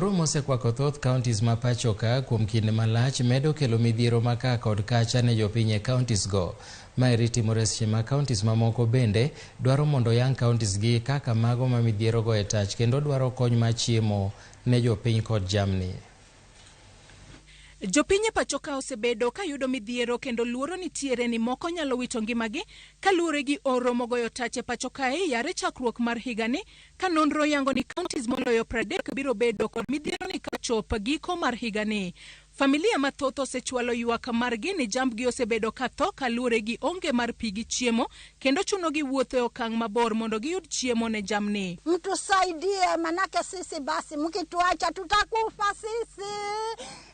Oro mosekwako thoth counties ma pacho ka kuom kinde malach medo kelo midhiero ma ka kod kacha ne jopiny e counties go. Maeri timore seche ma counties mamoko bende dwaro mondo oyang counties gi kaka mago ma midhiero go e tach kendo dwaro kony mar chiemo ne jopiny kod jamni. Jopiny e pacho ka osebedo ka yudo midhiero kendo luoro nitiere ni moko nyalo wito ngimagi kaluwore gi oro mogoyo tach e pacho kae yare chakruok mar higani ka nonro yango ni counties moloyo 30 biro bedo kod midhiero ni kachop giko mar higani. Familia mathoth osechwalo ywak margi ni jambgi osebedo ka tho kaluwore gi onge mar pi gi chiemo kendo chunogi wuotho e okang' mabor mondo giyud chiemo ne jamni. Mtusaidie, manake sisi basi mkituacha tutakufa sisi,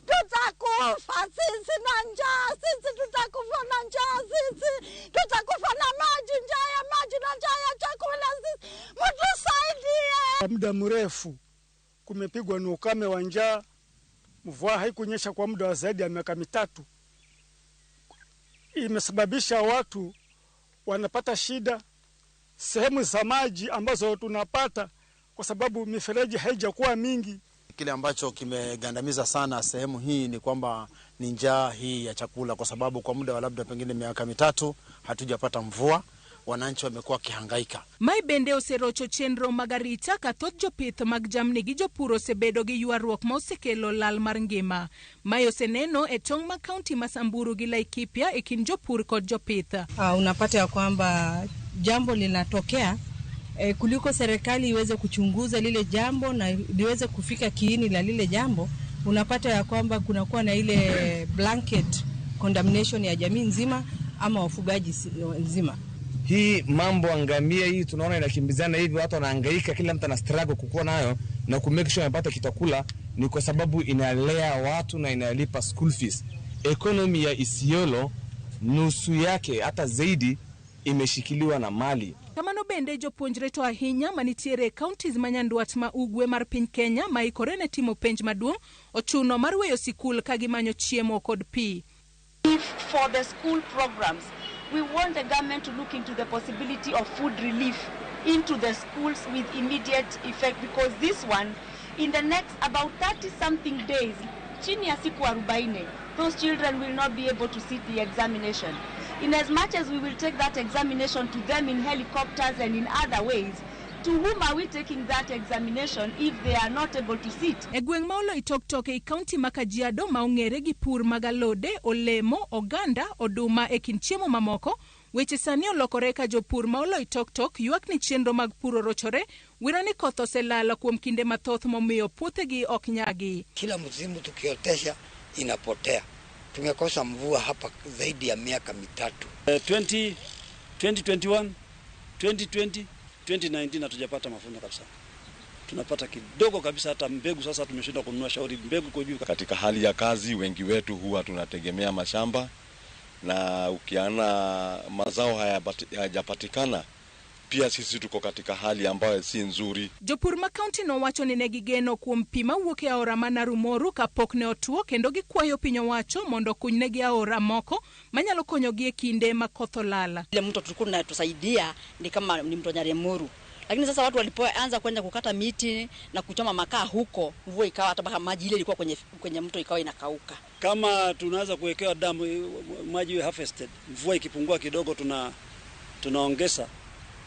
tutakufa sisi na njaa sisi, tutakufa na njaa sisi, tutakufa na maji, njaa ya maji na njaa ya chakula sisi, mtusaidie. Kwa muda mrefu kumepigwa na ukame wa njaa, mvua haikunyesha kwa muda wa zaidi ya miaka 3. Imesababisha watu wanapata shida sehemu za maji ambazo tunapata kwa sababu mifereji haijakuwa mingi. Kile ambacho kimegandamiza sana sehemu hii ni kwamba ni njaa hii ya chakula, kwa sababu kwa muda wa labda pengine miaka 3 hatujapata mvua. Wananchi wamekuwa wakihangaika. Mae bende oserocho chenro mag arita ka thoth jopith mag jamni gi jopur osebedo gi ywaruok ma osekelo lal mar ngima. Mae oseneno e tong' mag kaunti ma Samburu gi Laikipia e kind jopur kod jopith. Unapata ya kwamba jambo linatokea kuliko serikali iweze kuchunguza lile jambo na liweze kufika kiini la lile jambo, unapata ya kwamba kunakuwa na ile blanket condemnation ya jamii nzima ama wafugaji nzima. Hii mambo angamia hii tunaona inakimbizana hivi, watu wanahangaika, kila mtu ana struggle kukua nayo na ku make sure anapata kitakula, ni kwa sababu inalea watu na inalipa school fees. Economy ya Isiolo nusu yake hata zaidi imeshikiliwa na mali. Kamano bende jopuonjre to ahinya manitiere e counties ma nyandwat ma ugwe mar piny Kenya ma ikore ne timo penj maduong' ochuno mar weyo sikul ka gimanyo chiemo kod pi. If for the school programs, we want the government to look into the possibility of food relief into the schools with immediate effect, because this one, in the next about 30 something days, chini ya siku 40, those children will not be able to sit the examination. In as much as we will take that examination to them in helicopters and in other ways, to whom are we taking that examination if they are not able to sit? E gweng' ma Oloitoktok ei kaunti ma Kajiado ma ong'ere gi pur mag alode, olemo, oganda, oduma e kind chiemo mamoko, weche sani olokore ka jopur ma Oloitoktok ywak ni chenro mag pur orochore, wiro ni koth oselalo kuom kinde mathoth momiyo puothegi ok nyagi. Kila msimu tukiotesha inapotea. Tumekosa mvua hapa zaidi ya miaka 3. 2021, 2020, 2019 hatujapata mavuno kabisa. Tunapata kidogo kabisa, hata mbegu sasa tumeshindwa kununua, shauri mbegu iko juu. Katika hali ya kazi wengi wetu huwa tunategemea mashamba, na ukiana mazao hayajapatikana pia sisi tuko katika hali ambayo si nzuri. Jopur ma kaunti nowacho ni ne gigeno kuom pi mawuok e aora ma Narumoru kapok ne otuo, kendo gikwayo piny owacho mondo okunynegi aora moko manyalo konyogi e kinde ma koth olala. Ile mto tulikuwa tunatusaidia ni kama ni mto Nyaremuru. Lakini sasa watu walipoanza kwenda kukata miti na kuchoma makaa huko, mvua ikawa hata mpaka maji ile ilikuwa kwenye mto ikawa inakauka. Kama tunaweza kuwekewa damu maji iwe harvested, mvua ikipungua kidogo tunaongeza,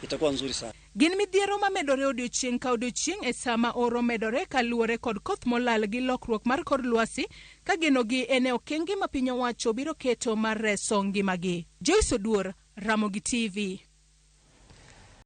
itakuwa nzuri sana. Gin midhiero mamedore odiochieng' ka odiochieng' e sama oro medore kaluwore kod koth molal gi lokruok mar kor lwasi, ka genogi en e okenge ma piny owacho biro keto mar reso ngimagi. Joyce Oduor, Ramogi TV.